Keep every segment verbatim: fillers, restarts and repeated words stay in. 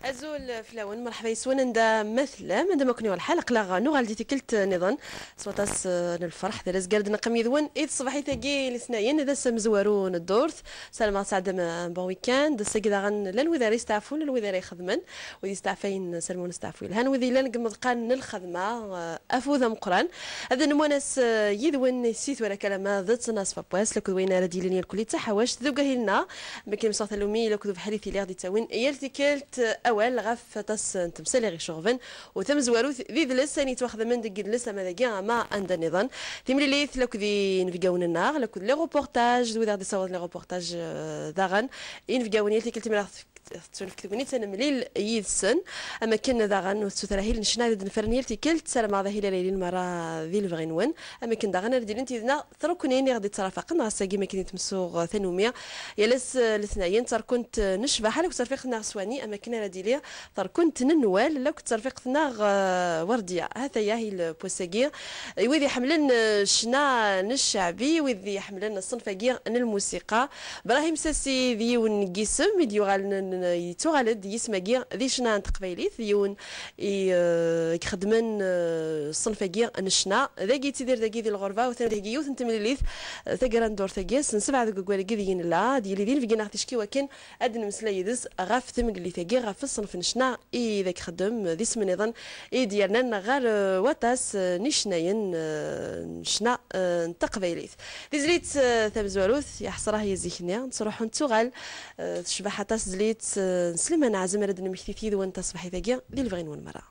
Azul fell-awen, merḥba yes-wen anda ma tellam, anda ma ken-yuɣ lḥal, aql-aɣ nuɣal di tikkelt nniḍen s waṭas, eh, n lferḥ, d azgar d-neqqim yid-wen i tṣebḥit-agi n letnayen, d ass amezwaru n ddurt. Ssarameɣ tesɛeddam un bon week-end. Ass-agi daɣen llan wid ara yesteɛfun, llan wid ara ixedmen, wid yesteɛfayen, ssarameɣ ad nesteɛfu yelhan, wid yellan deg imeḍqan n lxedma, eh, afud ameqqran. Ad nemwanas, eh, yid-wen si tura alamma d ttnaṣfa n wass, lakked wayen ara d-yilin irkelli d taḥawact deg ugahil-nneɣ. Amek i mseɣ tallumi, lakked ubeḥri tili ɣ-d-ittawin yal tikkelt, eh, awal ɣef aṭas n temsal i ɣ-iceɣben, u tamezwarut d idles, ayen yettwaxdamen deg idles ama dagi ama anda nniḍen. Timlilit lakked inebgawen-nneɣ, lakked les reportages, d wid aɣ-d-isawḍen les reportages, eh, daɣen. Inebgawen yal tikkelt mi ara ɣ-tefk tettunefk tegnit ad nemlil yid-sen. Am akken daɣen ur tettut ara ahil n ccna i d-nefren yal tikkelt, ssarameɣ d ahil ara yilin merra di lebɣi-nwen. Am akken daɣen ara d-ilint yid-neɣ tṛuknin i ɣ-d-ittrafaqen, ɣas agi mi akken i tmessuɣ tannumi. Yal ass, eh, letnayen, tarkunt, eh, n ccbaḥa, lakked terfiqt-nneɣ s wani, am akken ara d-ili tarkunt n Nwal, lakked terfiqt-nneɣ, eh, Werdiya. Hat-aya ahil n wass-agi. I wid iḥemmlen, eh, ccna n cceɛbi, wid iḥemmlen ṣṣenf-agi n lmusiqa, Brahim Sassi d yiwen n yisem i d-yuɣalen, yettuɣal-d yisem-agi di ccna n teqbaylit, d yiwen i, eh, ixeddmen, eh, ṣṣenf-agi n ccna. Dagi yettidir dagi di lɣerba, u tana dagi yiwet n temlilit, eh, taggara n ddurt-agi, ass n sebɛa deg waggur-agi deg i nella, ad yili d inebgi-nneɣ ticki wakken ad d-nemmeslay yid-s ɣef tmeglit-agi, ɣef ṣṣenf n ccna i d ak-xeddem d isem nniḍen i d-yernan ɣer, eh, waṭas, eh, n icennayen, eh, n ccna, eh, n teqbaylit. Tizlit, eh, tamezwarut, ya ḥesra, hi zik-nni, nettruḥu nettuɣal, eh, tecbeḥ aṭas tezlit, eh, n Sliman Ɛazem ara d-nemmekti yid-wen taṣebḥit-agi di lebɣi-nwen merra.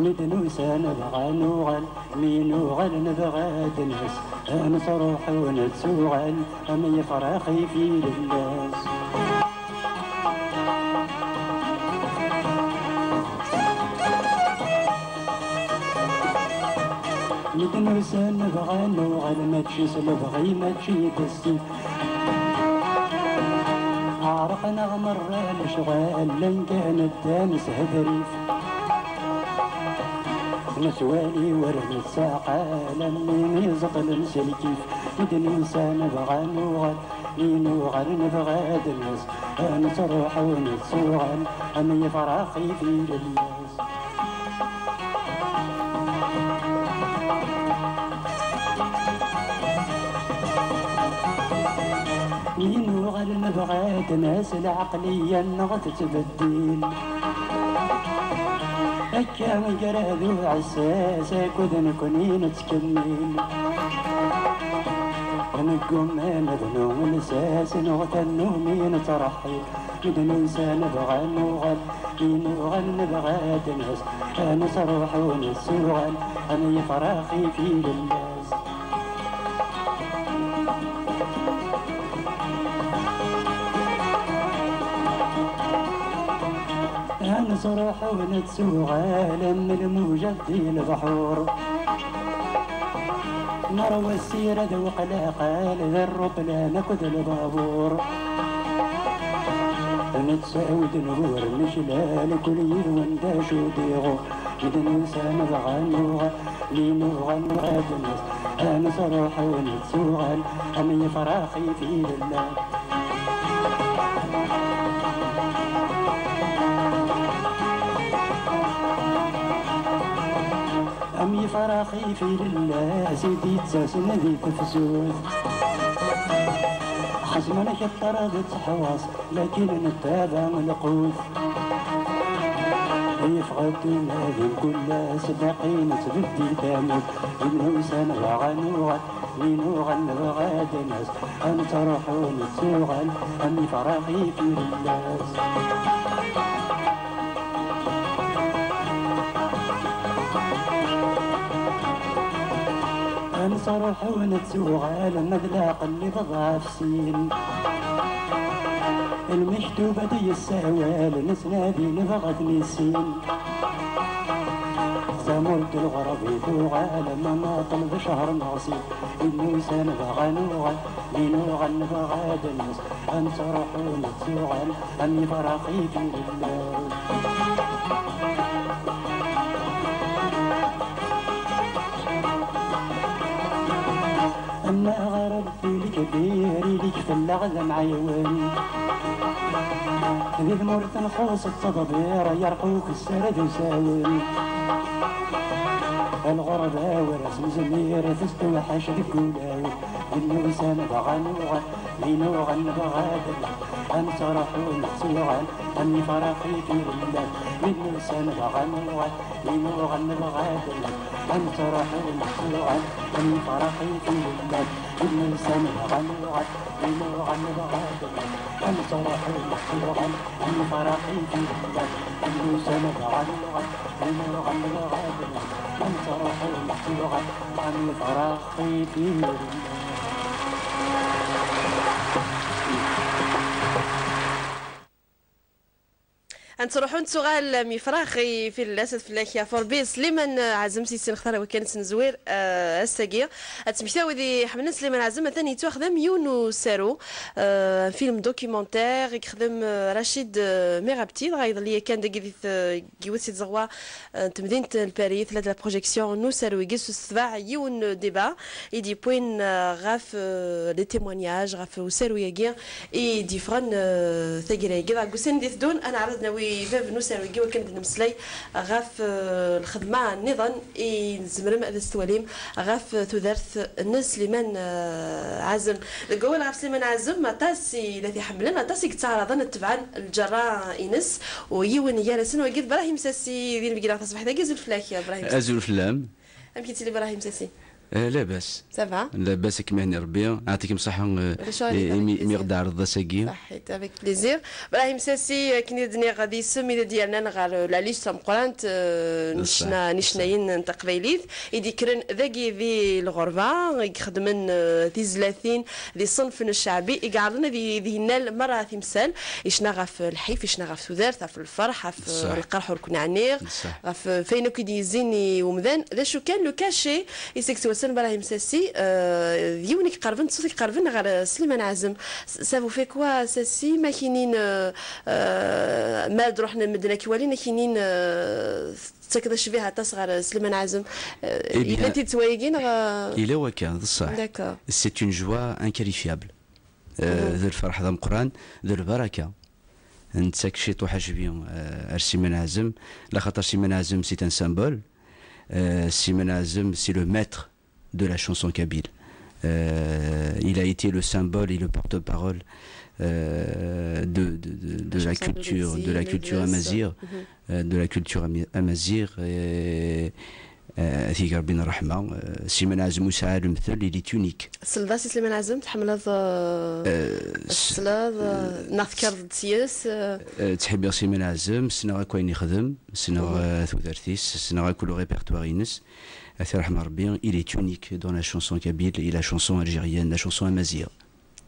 Mi d-nusa nebɣa nuɣal, mi nuɣal nebɣa ad nas, ad nettruḥ u nettuɣal, am yefrax i tilellas. Mi d-nusa nebɣa nuɣal, mačči s lebɣi, mačči d zzit. Ɛerqen-aɣ merra lecɣal, llan kan ddan s hebrif. Nettwali ur nettaɛqal, am win iẓeṭlen s lkif. Mi d-nusa nebɣa nuɣal, mi nuɣal nebɣa ad nas, ad nettruḥ u nettuɣal, am yefrax i tilellas. Mi nuɣal nebɣa ad nas, lɛeqliya-nneɣ tettbeddil. Akka i yerad uɛessas akked nekni nettkemmil. Neggumma ad nɛum lsas, nuɣ tannumi nettṛeḥḥil. Mi d-nusa nebɣa nuɣal, mi nuɣal nebɣa ad nas, ad nettruḥ u nettuɣal, am yefrax i tilellas. Ad nettruḥ u nettuɣal am lmuja di lebḥur. Nerwa ssira d uqlaqal, d rruplan akked lbabur. Nettawd nbur neclal, kul yid-wen d acu d-iɣur. Mi d-nusa nebɣa nuɣal, mi nuɣal nebɣa ad nas, ad nettruḥ u nettuɣal, am yefrax i tilellas. Am yefrax i tilellas i d-yettasen di tefsut. Xesmen-ak ṭṭrad d teḥwaṣ, lakin nettaba lqut. Yeffeɣ-d unadi mkul ass, baqi nettbeddil tamurt. Mi d-nusa nebɣa nuɣal, mi nuɣal nebɣa ad nas, ad nettruḥ u nettuɣal, am yefrax i tilellas. Ad nettruḥ u nettuɣal, ma d leɛqel ibeḍ ɣef sin. Lmektub ad d-yessawal, nettnadi nebɣa ad t-nissin. Ur d-lɣerb i tuɣal, ma nɛeṭṭel d ccher neɣ sin. Win yusan dɣa nuɣal, mi nuɣal nebɣa ad nens, ad nettruḥu nettuɣal, am ifrax i tilelli. Annaɣ a Rebbi lkbir, ili-k fell-aɣ d amɛiwen. Di tmurt nxuṣ ttḍbir, yerqa ukessar d usawen. Lɣerba ur as-nezmir, testewḥac deg ulawen. Win yusan dɣa nuɣal, mi nuɣal nebɣa ad nens, ad nettruḥu nettuɣal, am ifrax i tilelli. Win yusan dɣa nuɣal, mi nuɣal nebɣa ad nens, ad nettruḥu nettuɣal, am ifrax i tilelli. Win yusan dɣa nuɣal, mi nuɣal nebɣa ad nens, ad nettruḥu nettuɣal, am ifrax i tilelli. Win yusan dɣa nuɣal, mi nuɣal nebɣa ad nens, ad nettruḥu nettuɣal, am ifrax i tilelli. Ad nettruḥu nettuɣal am ifrax i tilelli, ad fell-ak yaf Rebbi. Sliman, eh, Ɛazem, si sin xtar wakken ad s-nezwir, eh, ass-agi. Ad temmektaw wid iḥemmlen Sliman Ɛazem, atan yettwaxdam yiwen n usaru, eh, un film documentaire i yexdem, eh, Rachid, eh, Merabti, dɣa iḍelli yakan dagi di t-, deg yiwet si tzeɣwa, eh, n temdint n Lpari, tella-d la projection n usaru-agi s usetbaɛ yiwen n débat i d-yewwin, eh, ɣef, eh, les témoignages, ɣef usaru-agi i d-yeffɣen, eh, taggara-agi. Dɣa deg ussan i d-iteddun, ad neɛreḍ ad nawi bab n usaru-agi wakken ad d-nemmeslay ɣef, eh, lxedma nniḍen i tzemrem ad as-twalim ɣef tudert n Sliman, eh, Ɛazem. Deg wawal ɣef Sliman Ɛazem, aṭas i la t-iḥemmlen, aṭas i yettaɛraḍen ad tebɛen lǧerra-ines, u yiwen gar-asen wagi d Brahim Sassi, di nbeggi-nneɣ taṣebḥit-agi. Azul fell-ak, Brahim Sassi. Azul fell-am. Amek yettili Brahim Sassi? Eh, labas. Ça va? Labas, ad kem-ihni Rebbi, ɛṭikem ṣṣeḥḥa, eh, Ulac aɣilif, imi, avec imi plaisir. Ɣ-d-ɛreḍ ass-agi. Ṣaḥit, avec plaisir. Brahim Sassi, akken i d-nniɣ, d isem i d-yernan ɣer, eh, la liste tameqqrant, eh, n Ṣṣeḥ, ccna-, n ṣṣeḥ. Icennayen n teqbaylit, i d-yekkren dagi di lɣerba, i ixedmen, eh, tizlatin di ṣṣenf n cceɛbi, i iɛerḍen ad i-, ad innal merra timsal, icna ɣef lḥif, icna ɣef tudert, ɣef lferḥ, ɣef, eh, Ṣṣeḥ. Lqerḥ ur ken-ɛniɣ, Ṣṣeḥ. Ɣef, eh, f ayen akk i d-yezzin i umdan. D acu kan, le cachet, iseg ttwassen Brahim Sassi, eh, d yiwen i iqerben, d ṣṣut i iqerben ɣer, eh, Sliman Ɛazem. S-, ça vous fait quoi, Sassi? Ma kinin, eh, eh, ma d-ruḥen medden ad k-walin, ad kinin, eh, tettakeḍ acbih aṭas ɣer, eh, Sliman Ɛazem? Eh, Eh bien, yella-t-id ttwayagi neɣ, eh? Yella wakka, d ṣṣeḥ. D'accord. C'est une joie inqualifiable. Eh, Mhm. D lferḥ d ameqqran, d lbaraka. Nettak ciṭuḥ acbi, eh, ar Sliman Ɛazem, laxaṭer Sliman Ɛazem, c'est un symbole. Eh, Sliman Ɛazem, c'est le maître de la chanson kabyle. Euh, il a été le symbole et le porte-parole, euh, de, de, de, de la chanson culture, de la culture amazigh, mhm. Euh, de la culture ama-, amazigh, et, euh, ad t-ig Rebbi n ṛṛeḥma, euh, Sliman Ɛazem ur yesɛi ara lemtel, il est unique. Tselleḍ-as i Sliman Ɛazem, tḥemmleḍ, euh, euh, s-, tesleḍ, euh, neɣ tekkreḍ-d s-yes, euh? Euh, ttḥibbiɣ Sliman Ɛazem, ssneɣ akk ayen ixdem, ssneɣ, mhm. Euh, tudert-is, ssneɣ akk le répertoire-ines. Ad t-iṛḥem Ṛebbi, il est unique dans la chanson kabyle et la chanson algérienne, la chanson amazigh.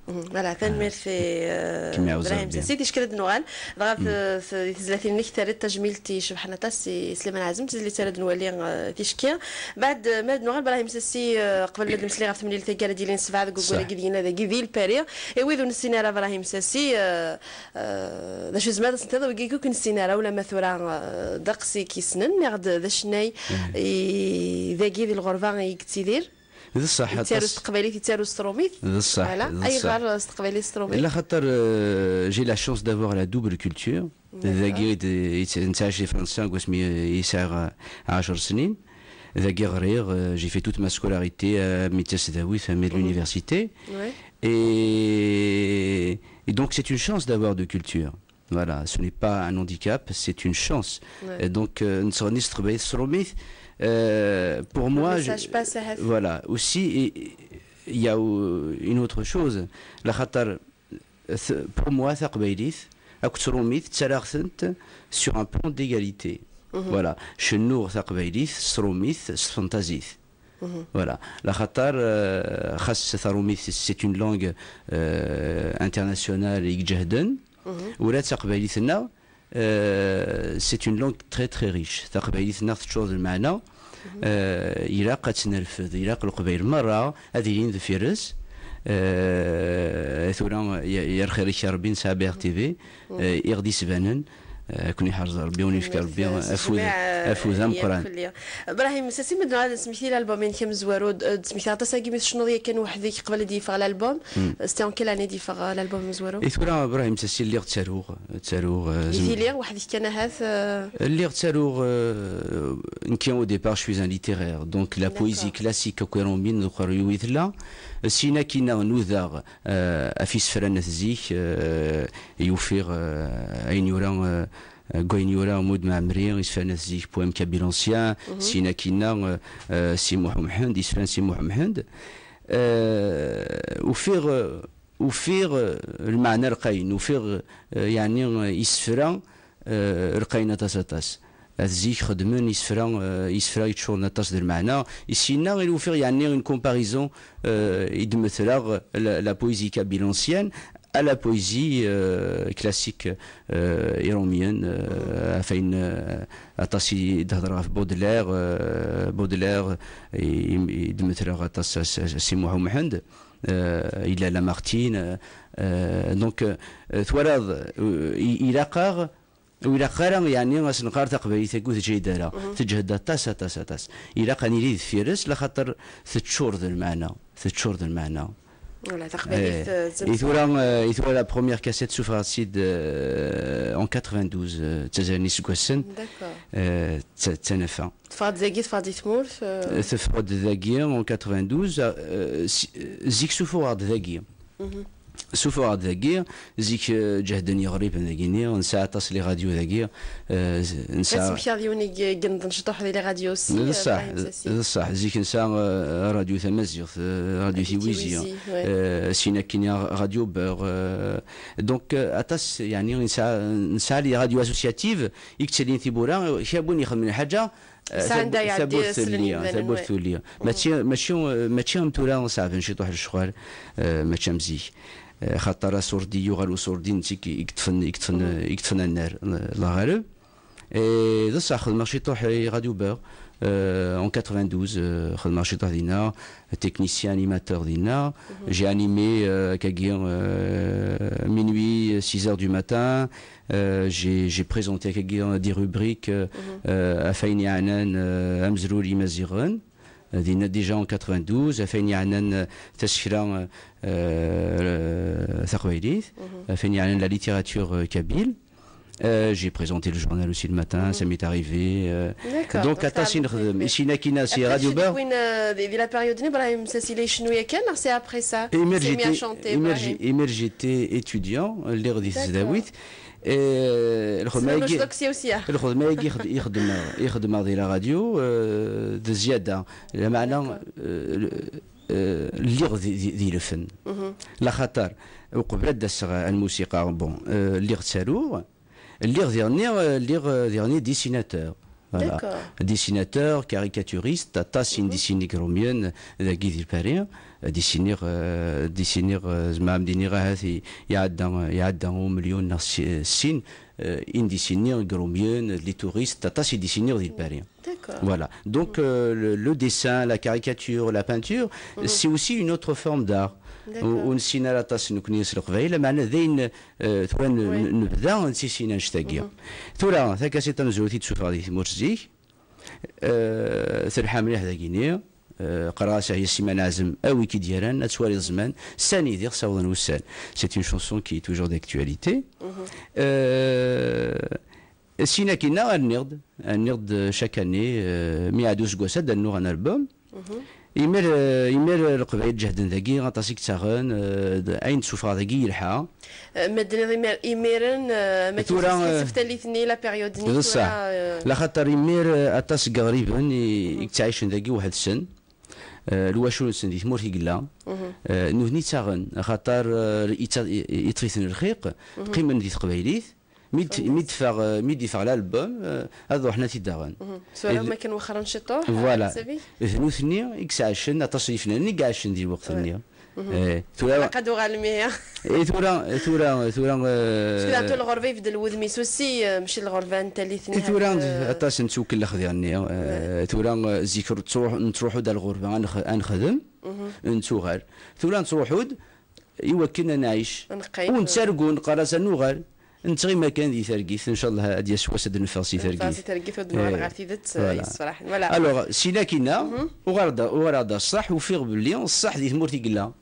Mhm. Voilà, tanemmirt i, euh, Brahim Sassi. Ticki ad nuɣal. Dɣa, mm, t-, t-, di tezlatin-nnek terriḍ tajmilt icebḥen aṭas i Sliman Ɛazem, tizlit ara d-nwali, euh, ticki. Baɛd, euh, ma ad nuɣal, Brahim Sassi, euh, qbel ma d-nemsli ɣef temlilt-agi ara d-yilin ssebɛa deg wayyur-agi d-yenna dagi di Lpari. I wid ur nessin ara Brahim Sassi, euh, Euh, d acu tzemreḍ ad s-tiniḍ i wigi ur k-nessin ara, ulamma tura, euh, ddeqs i k-yessnen, niɣ d, d acennay, mm, i, dagi di lɣerba i yettidir? D ṣṣeḥ, yettaru aṭas s teqbaylit, yettaru s trumit. D ṣṣeḥ, voilà. D ṣṣeḥ. Ayɣer s teqbaylit, s trumit? Ala xaṭer, euh, j'ai la chance d'avoir la double culture. D'accord. Dagi d, yett-, nettɛac di Fransa, deg wasmi i sɛiɣ, euh, ɛecr snin. Dagi ɣriɣ, euh, j'ai fait toute ma scolarité, euh, mi d tasdawit, mi d, mhm, l'université. Ouais. Et, et donc, c'est une chance d'avoir de culture. Voilà, ce n'est pas un handicap, c'est une chance. Ouais. Et donc, euh, nettɣenni s teqbaylit s trumit, euh, pour moi, le message passe, voilà, aussi, et, et il y a, euh, une autre chose. Laxaṭer, th-, pour moi, taqbaylit akked trumit, ttarraɣ-tent sur un plan d'égalité. Mhm. Voilà, cennuɣ taqbaylit s trumit, s tfenṭazit. Mhm. Voilà. Laxaṭer, euh, xas tarumit, c'est une langue, euh, internationale i iǧehden. Mhm. Ula d taqbaylit-nneɣ, euh, c'est une langue très, très riche. Taqbaylit-nneɣ teččur d lmeɛna. Eh, ilaq ad tt-nerfed, ilaq Leqbayel merra ad ilin deffir-s. Eh, tura, ya, ya lxir-ik a Rebbi, nesɛa B R T V, eh, i ɣ-d-isbanen, eh, ad ken-iḥrez Rebbi, ur n-ifk Rebbi afud, afud ameqqran. Ibrahim, sasi ma d-nɣad nesmekti l'album-inek amezwaru, d-, d-smekti aṭas-agi mi tecnuḍ yakan weḥd-k qbel ad d-yeffeɣ l'album. C'était en quelle année d-yeffeɣ, euh, l'album amezwaru? I tura, Ibrahim, sasi lliɣ ttaruɣ, ttaruɣ, eh, di tili, weḥd-k kan ahat, eh? Lliɣ ttaruɣ, eh, nekki, au départ, je suis un littéraire. Donc, la poésie classique akk iṛumyen d uqerruy-iw i tella. Sin akkin-a nudaɣ, eh, ɣef yisefra n at zik, eh, i ufiɣ, eh, ayen yura, eh, deg wayen yura Mud Mɛemmri, isefra n at zik, poème kabyle ancien, sin akkin-a, eh, eh, Si Muḥ Umḥend, isefra n Si Muḥ Umḥend. Eh, ufiɣ, eh, ufiɣ, eh, lmeɛna lqayen, ufiɣ, eh, yeɛni, eh, isefra, eh, lqayen aṭas, aṭas. At zik xedmen isefra, eh, isefra yeččuren aṭas d lmeɛna. Issinna i ufiɣ yeɛni une comparaison, eh, i d-metreɣ la, la poésie kabyle ancienne à la poésie, eh, classique, eh, iṛumyen, eh, ɣef wayen, eh, aṭas i d-hedreɣ ɣef Baudelaire, eh, Baudelaire, i, i d-metreɣ aṭas s, s, s Si Muḥ Umḥend, eh, illa Lamartine, eh, eh, donc, eh, twalaḍ, eh, i, ilaq-aɣ, ur ilaq ara, yeɛni, ad s-neqqar taqbaylit-agi ur teǧhid ara. Teǧhed aṭas, aṭas, aṭas. Ilaq ad nili deffir-s, laxaṭer teččur d lmeɛna, teččur d lmeɛna. Voilà, taqbaylit, eh, eh, i tura, eh, i tura la première cassette sufɣeɣ-tt-id, eh, en quatre-vingt-douze, eh, d tazal n yiseggasen. D'accord. Eh, d ta-, d tanafa. Teffeɣ-d dagi, teffeɣ-d di tmurt, eh? Teffeɣ-d dagi en quatre-vingt-douze, eh, si-, zik sufuɣeɣ-d dagi. Sufuɣeɣ-d dagi, zik, eh, ǧehden yeɣriben dagini, nesɛa aṭas les radios dagi, eh, z-, nesɛa. Ad smektiɣ d yiwen i i yenḍen ciṭuḥ di les radios aussi, d eh, ṣṣeḥ, Ibrahim Sassi. D ṣṣeḥ, zik nesɛa, eh, radio tamaziɣt, eh, radio Tiwizi, Tiwizi, ouais. Eh, sin akkin ya radio Beurre, eh, donc, eh, aṭas, yeɛni, nesɛa, nesɛa les radios associatives, i yettalin tiwwura, kra n win ixedmen lḥaǧa, eh, Sɛan da tabu-, iɛeddi tawwurt s tulli, lemdan, tawwurt ouais. Tulli. Mačči, mačči, eh, mačči am tura ṣeɛben ciṭuḥ lecɣal, eh, mačči am zik. Eh, xaṭer aṣurdi yuɣal uṣurdi, netta i k-, i yeṭṭfen, i yeṭṭfen, i yeṭṭfen annar, l-, lɣerb. Eh, d ṣṣeḥ, xedmeɣ ciṭuḥ i Radio Beurre, eh, en quatre-vingt-douze, eh, xedmeɣ ciṭuḥ dinna, technicien animateur dinna. J'ai animé, eh, akkagi, eh, minuit, six heures du matin. Eh, j'ai, j'ai présenté akkagi, eh, des rubriques, eh, eh, ɣef wayen yeɛnan, eh, amezruy n Yimaziɣen. Eh, dinna déjà en quatre-vingt-douze, ɣef wayen yeɛnan, eh, tasekla, eh, taqbaylit, ɣef wayen yeɛnan la littérature, eh, kabyle. Euh, j'ai présenté le journal aussi le matin, ça m'est arrivé, euh, D'accord, donc, donc aṭas i nexdem. I sin akkin-a si Radio Beurre. Après, euh, di, di la période-nni, Ibrahim Sassi la icennu yakan, neɣ c'est après ça? Imir j'étais, imir j'étais étudiant, euh, lliɣ di tesdawit. Euh, lxedma-agi, lxedma-agi i xed-, i xedmeɣ, i xedmeɣ di la radio, euh, d zzyada. Lameɛna, euh, le-, euh, lliɣ di, di, di lfen. Laxaṭer, uqbel ad d-aseɣ ar lmusiqa, bon, euh, lliɣ ttaruɣ, lliɣ diɣenni, euh, lliɣ, euh, diɣenni dessinateur. Voilà. D'accord. Dessinateur, caricaturiste, aṭas i n-dessiniɣ deg Rumyen, dagi di Lpari, dessiniɣ, euh, dessiniɣ, euh, zemreɣ ad m-d-iniɣ ahat i-, iɛedda, iɛedda umelyun neɣ si-, sin, euh, i n-dessiniɣ deg Rumyen, les touristes, aṭas i dessiniɣ di Lpari. D'accord. Voilà. Donc, euh, le, le dessin, la caricature, la peinture, c'est aussi une autre forme d'art. D'accord. Ur, ur nessin ara aṭas nekkni s leqbayel, lameɛna d ayen, euh, tura n-, n-, nebda nettissin annect-agi. Tura, takasiṭ tamezwarut i d-sufɣeɣ di tmurt zik, euh, telḥa mliḥ dagini, euh, qqareɣ-as a Yasima Neɛzem, a wi k-id-yerran, ad twaliḍ zzman, sani diɣ ssawḍen wussan. C'est une chanson qui est toujours d'actualité. Euh, Sin akkin-a, rniɣ-d, rniɣ-d chaque année, euh, mi iɛedda useggas ad d-rnuɣ un album. Imir, euh, imir, euh, Leqbayel ǧehden dagi, aṭas i yettaɣen, euh, d-, ayen d-sufɣeɣ dagi yelḥa. Euh, ma d-tenniḍ imir, imiren, euh, ma tura, tura, s tallit-nni, la période-nni, d ṣṣeḥ. Tura, euh, laxaṭer imir, euh, aṭas n yeɣriben i, i yettɛicen dagi weḥd-sen. Euh, lwacul-nsen di tmurt i yella. Euh, nutni ttaɣen, axaṭer, euh, itta-, i-, i-, iṭṭef-iten lxiq, qqimen di teqbaylit. Mi d-, mi d-teffeɣ, euh, mi d-yeffeɣ l'album, euh, ad ruḥen ad t-id-aɣen. Tura d-, ma kan wexxren ciṭuḥ, voilà. D nutni i yesɛecen, aṭas n yifnanen i iɛecen di lweqt-nni. Eh, tura, ilaq ad uɣalen ihi. Eh, tura, tura, tura, eh, tura, tura lɣerba ibeddel wudem-is ussi, eh, mačči lɣerba n tallit n eh, tura, eh, aṭas n tewkel lexdiɣ-nni, eh, tura, eh, zik nettruḥ-, nettruḥu-d ar lɣerba, ad nex-, ad nexdem, nettuɣal. Tura nettruḥu-d i wakken ad nɛic. Ad neqqim. Ur nettargu, neqqar-as ad nuɣal. Nettɣima kan di targit, ncallah ad d-yas wass ad d-neffeɣ si targit. Neffeɣ si targit, ad d-nuɣal eh, ɣer tidet, eh, voilà. Yessefraḥen. Voilà. Alors, si lakina, uɣaleɣ-d, uɣaleɣ-d ar ṣṣeḥ, ufiɣ belli ṣṣeḥ di tmurt i yella.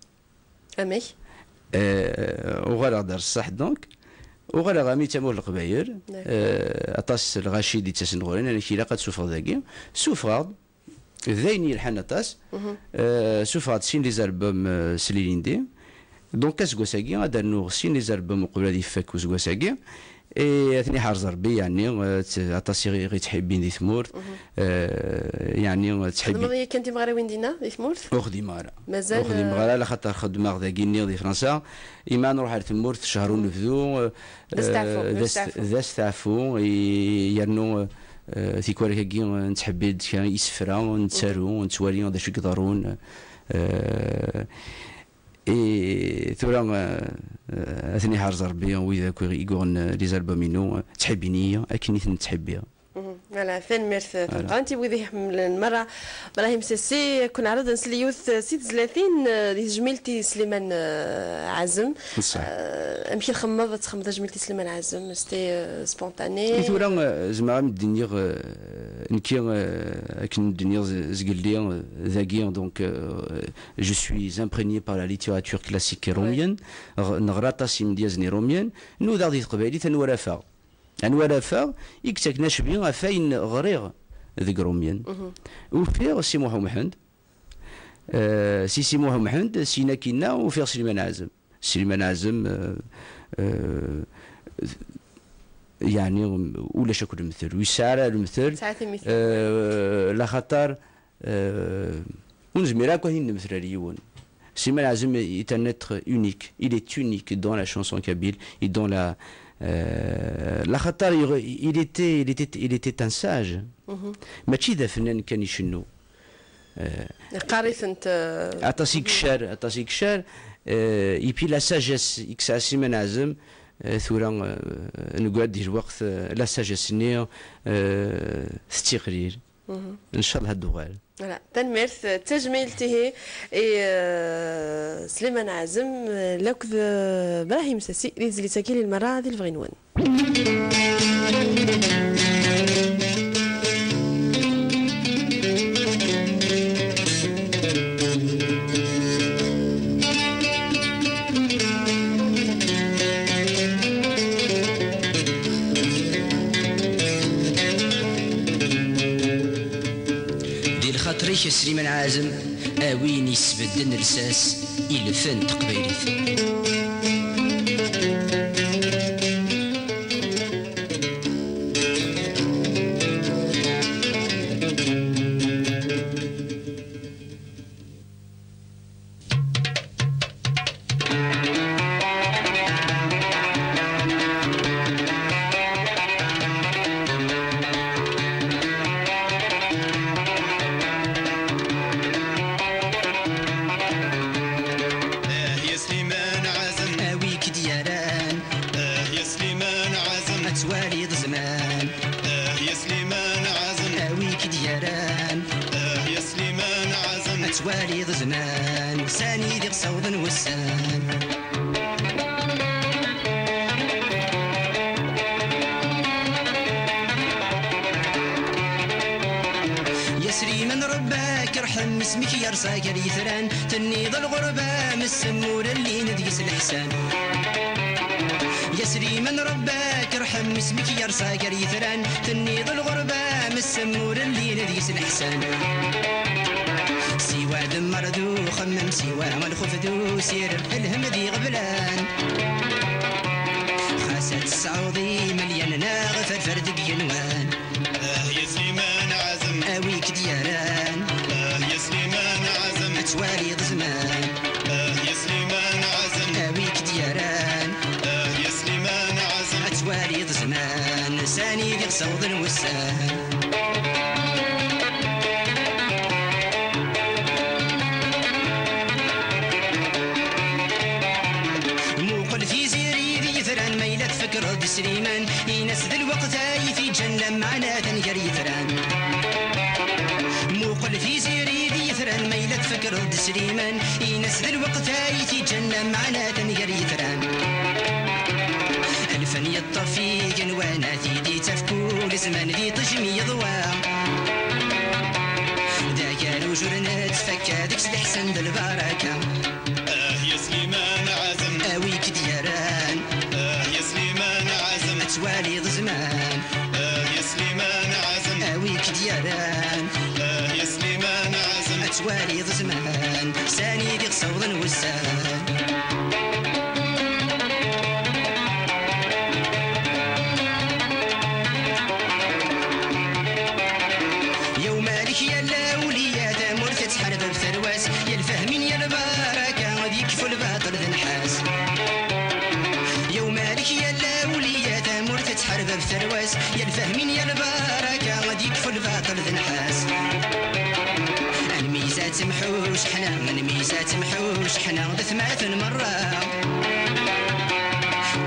Amek? Eh, uɣaleɣ-d ar ṣṣeḥ, donc, uɣaleɣ ami d tamurt n Leqbayel, d'accord, eh, aṭas lɣaci d-ittasen ɣur-i, amek ilaq ad sufɣeɣ dagi, sufɣeɣ-d, d ayen yelḥan aṭas. Eh, sufɣeɣ-d sin les albums, eh, s lilindi. Donc, aseggas-agi, ad d-rnuɣ sin les albums uqbel ad ifak useggas-agi. Et ad ten-iḥrez Rebbi, yeɛni, eh, t-, aṭas i ɣ-, i ɣ-ittḥibbin di tmurt. Eh, yeɛni, eh, ttḥibbi-. Txedmeḍ yakan timeɣriwin dinna, di tmurt? Ur xdimeɣ ara. Mazal, ur xdimeɣ ara, eh, laxaṭer xeddmeɣ dagi-nni di Fransa. Ima nruḥ ar tmurt, ccher unebdu, eh, d asteɛfu, eh, d d asteɛfu. Asteɛfu, i-, yernu, eh, tikwal-agi, eh, nettḥibbi-d kra isefra, nettaru, nettwali d acu i iḍerrun, eh, i tura, eh, eh, ad ten-iḥrez Rebbi, wid akk i yuɣen, eh, les albums-inu, eh, ttḥibbin-iyi akken i ten-ttḥibbiɣ. Mhm. Voilà, tanemmirt, eh, voilà, tameqqrant i wid iḥemmlen merra. Brahim Sassi, ad ken-neɛreḍ ad nsel yiwet, eh, si tezlatin, eh, di tejmilt i Sliman, eh, Ɛazem. Ṣṣeḥ. Eh, amek i txemmeḍ ad txemmeḍ tajmilt i Sliman Ɛazem? C'était, eh, spontané? I tura, eh, zemreɣ ad m-d-iniɣ, eh, nekki, eh, akken d-nniɣ z-, zgelli, eh, dagi, donc, eh, je suis imprégné par la littérature classique, ouais, romienne. Ɣ-, neɣra aṭas imedyazen irumyen, nudaɣ di teqbaylit anwa ara afeɣ. Anwa ara afeɣ i yettaken acbi ɣef wayen ɣriɣ deg Rumyen. Mhm. Ufiɣ Si Muḥ Umḥend. Eh, si Si Muḥ Umḥend, syin akkinna ufiɣ Sliman Ɛazem. Sliman Ɛazem, eh, eh, yeɛni ulac akk lemtel, ur yesɛi ara lemtel. Tesɛa timital. Eh, laxaṭer, eh, ur nezmir akk ad t-id-nemtel ar yiwen. Sliman Ɛazem est un être unique. Il est unique dans la chanson kabyle et dans la, euh, laxaṭer il, il était, il était, il était un sage. Mhm. Mačči d afennan kan icennu. Euh, yeqqar-itent, euh, aṭas i yeccer, aṭas i yeccer. Euh, et puis la sagesse i yesɛa Sliman Ɛazem, euh, tura, euh, neggra-d di lweqt, euh, la sagesse-nni, euh, tettiqlil. Mhm. Ncallah ad d-tuɣal. Voilà. Tanemmirt, d tajmilt ihi i, eh, Sliman Ɛazem, eh, lakked, eh, Brahim Sassi, di tezlit-agi n lmerra di lebɣi-nwen. Di lxaṭer-ik a Sliman Ɛazem, a win yesbedden lsas i lfen n teqbaylit. Ah, ya Sliman Ɛazem. A wi k-d-yerran. Ah, ya Sliman Ɛazem. Ad twaliḍ zzman. Ah, ya Sliman Ɛazem. A wi k-d-yerran. Ah, ya Sliman Ɛazem. Ad twaliḍ zzman. Sani d iɣ-ssawḍen wussan. Ya Sliman, Rebbi ad k-irḥem, isem-ik yerṣa gar yitran, tenniḍ lɣerba am ssem ur llin deg-s leḥsan. Ya Sliman, Rebbi ad k-irḥem, isem-ik yerṣa gar yitran, tenniḍ lɣerba am ssem ur llin deg-s leḥsan. Siwa d mmerḍ uxemmem, siwa lxuf d usirem, lhem d iɣeblan. Xas ad tesɛuḍ imelyan neɣ ferfer deg igenwan. Ah, ya Sliman Ɛazem. A wi k-d-yerran. Ah, ya Sliman Ɛazem. Ad twaliḍ zzman. Ah, ya Sliman Ɛazem. A wi k-d-yerran. Ah, ya Sliman Ɛazem. Ad twaliḍ zzman. Sani d iɣ-ssawḍen wussan. Tfekkreḍ-d Sliman, in-as d lweqt ay t-iǧǧan, lameɛna atan gar yitran. Alfan yeṭṭef igenwan, ad t-id-ittaf kul zzman di ṭejmi yeḍwa. D agerruj ur nettfakka deg-s leḥsan d lbaraka. Ah ya Sliman Ɛazem, a wi k-d-yerran. Ah ya Sliman Ɛazem, ad twaliḍ zzman. Ah ya Sliman Ɛazem, a wi k-d-yerran. Ah ya Sliman Ɛazem, ad twaliḍ zzman, sani d-iɣ-ssawḍen wussan. Ya umalek ya lawliya, tamurt ad tḥareb ɣef tarwa-s, ya lfahmin ya lbaraka, ad yekfu lbaṭel d nnḥas. Ya umalek ya lawliya, tamurt ad tḥareb ɣef tarwa-s, ya lfahmin ya lbaraka, ad yekfu lbaṭel d nnḥas. Anmi-s ad temḥu cceḥna, anmi-s ad temḥu cceḥna, d atmaten merra.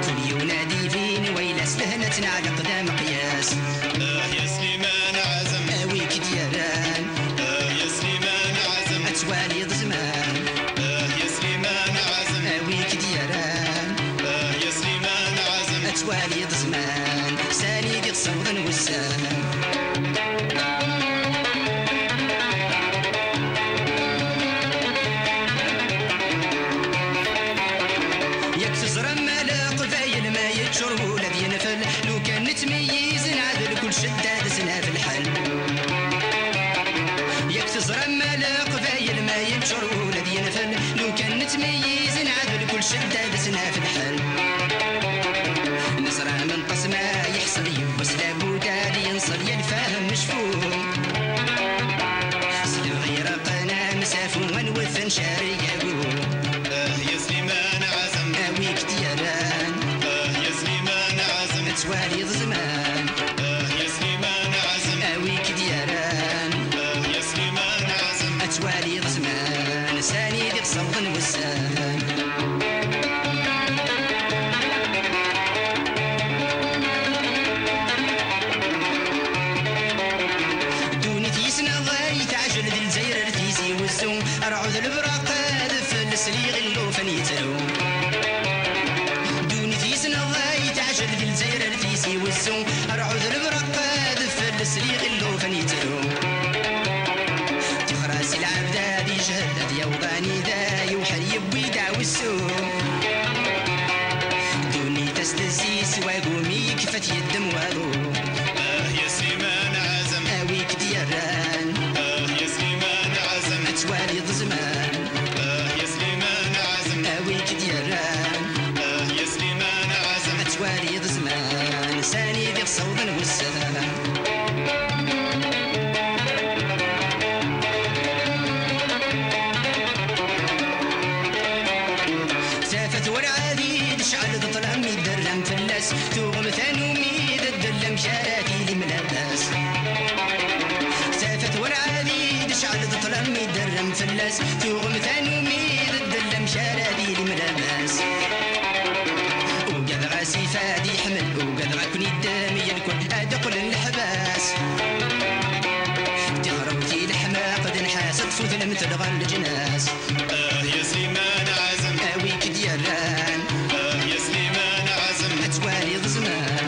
Kul yiwen ad ibin wayla-s, lehna ad tt-neɛleq d ameqyas. Ah ya Sliman Ɛazem, a wi k-d-yerran. Ah ya Sliman Ɛazem, ad twaliḍ zzman. Ah ya Sliman Ɛazem, a wi k-d-yerran. Ah ya Sliman Ɛazem, ad twaliḍ zzman, sani d-iɣ-ssawḍen wussan. Yak teẓram ma leqbayel ma yeččur wul ad yenfel, lukan nettmeyyiz nɛdel kul cedda d snaf lḥal. Yak teẓram ma leqbayel ma yeččur wul ad yenfel, lukan nettmeyyiz nɛdel kul cedda d snaf lḥal. Neẓra menqes ma yeḥṣel, yiwwas labud ad yenṣel, ya lfahem mecfu. S lebɣi raqen amsafu, ad nwet ncari yagu. Ah ya Sliman Ɛazem, a wi k-d-yerran. Ah ya Sliman Ɛazem, ad twaliḍ zzman. Ah ya Sliman Ɛazem, a wi k-d-yerran. Ah ya Sliman Ɛazem, ad twaliḍ zzman, sani d-iɣ-ssawḍen wussan. Ddunit yis-neɣ ay teɛjel, di Lezzayer ar Tizi Wezzu, rrɛud lebraq adfel, sliɣ i llufan yettru. Ddunit yis-neɣ ay teɛjel, di Lezzayer ar Tizi Wezzu, rrɛud lebraq adfel, sliɣ i llufan yettru. Tixer-as i lɛebd ad yejhed, ad yaweḍ anida yewḥel, yewwi-d aɛwessu. Ddunit-as tezzi s wagumi, yekfa-t yeddem waḍu. Ah ya Sliman Ɛazem, a wi k-d-yerran. Ah ya Sliman Ɛazem, ad twaliḍ zzman. Ah ya Sliman Ɛazem, a wi k-d-yerran. Ah ya Sliman Ɛazem, ad twaliḍ zzman, sani d-iɣ-ssawḍen wussan. Tafat werɛad i d-tecɛel d ṭṭlam i d-rran fell-as, tuɣem tanumi d ddel, amek ara tilim labas. Tafat werɛad i d-tecɛel d ṭṭlam i d-rran fell-as, tuɣem tanumi d ddel, amek ara tilim labas. Ugadeɣ asif ad iḥmel, ugadeɣ ad ken-iddem yenken, ad qqlen leḥbas. Tixrewt i leḥmaq d nnḥas, ṭṭfut lemtel ɣer leǧnas. Ah ya Sliman Ɛazem, a wi k-d-yerran. Ah ya Sliman Ɛazem, ad twaliḍ zzman.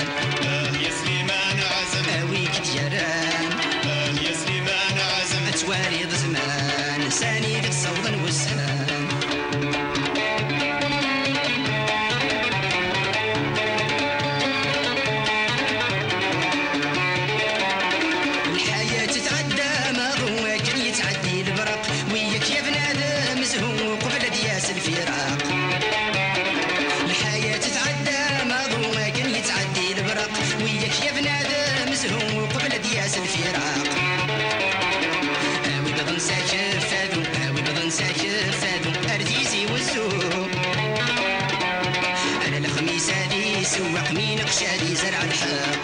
Ah ya Sliman Ɛazem, a wi k-d-yerran. Ah ya Sliman Ɛazem, ad twaliḍ zzman, sani d-ssawḍen wussan. Lḥayat tɛedda maḍu akken yettɛeddi lebraq, wiyak ya bnadem zhu uqbel ad yas lfiraq. Lḥayat tɛedda maḍu akken yettɛeddi lebraq, wiyak ya bnadem zhu uqbel ad yas lfiraq. A wi bḍen s akeffadu, a wi bḍen s akeffadu, ar Tizi Wezzu. Ala lexmis ad isewweq, mi neqc ad izerreɛ lḥeqq.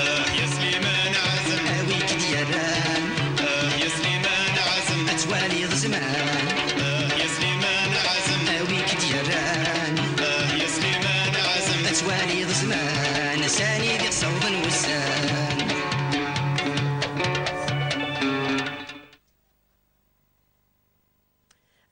Ah ya Sliman Ɛazem, a wi k-d-yerran. Ah ya Sliman Ɛazem, ad twaliḍ zzman. Ah ya Sliman Ɛazem, a wi k-d-yerran. Ah ya Sliman Ɛazem, ad twaliḍ zzman, sani d-iɣ-ssawḍen wussan.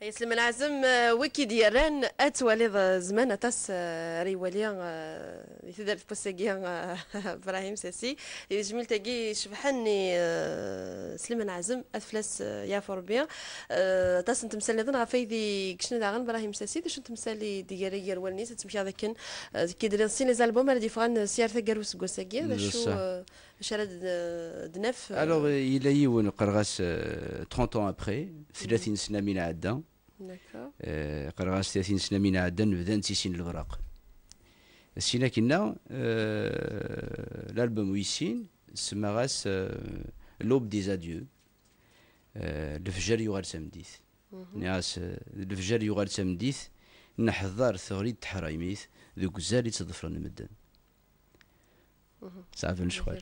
Ay Sliman Ɛazem, eh, wi k-id-yerran ad twaliḍ, eh, zman aṭas, eh, ara iwali, eh, di tudert n wass-agi, eh, Brahim Sassi, di tejmilt-agi icebḥen i, eh, Sliman Ɛazem, ad fell-as, eh, yeɛfu Rebbi. Eh, aṭas n temsal nniḍen ɣef ay d-yekcen daɣen Brahim Sassi, d acu n temsal i d-iger gar wallen-is, ad tmekyaḍ akken, eh, tekki-d sin les albums ara d-yeffɣen, eh, s yar taggara n useggas-agi, d acu, eh, acu ara d-, d-naf, eh? Alors, eh, yella yiwen, qqareɣ-as, eh, trente ans après, tlatin sna mi nɛedda. D'accord. Eh, qqareɣ-as tlatin sna mi nɛedda, nebda nettissin lebraq. Syin akinna, eh, l'album wis sin, semmaɣ-as, eh, L'aube des adieux. Eh, lefjer yuɣal d tameddit. Nniɣ-as, eh, lefjer yuɣal d tameddit, neḥḍer teɣri n teḥraymit, deg uzal i tt-ḍefren medden. Ṣeɛben ccɣel.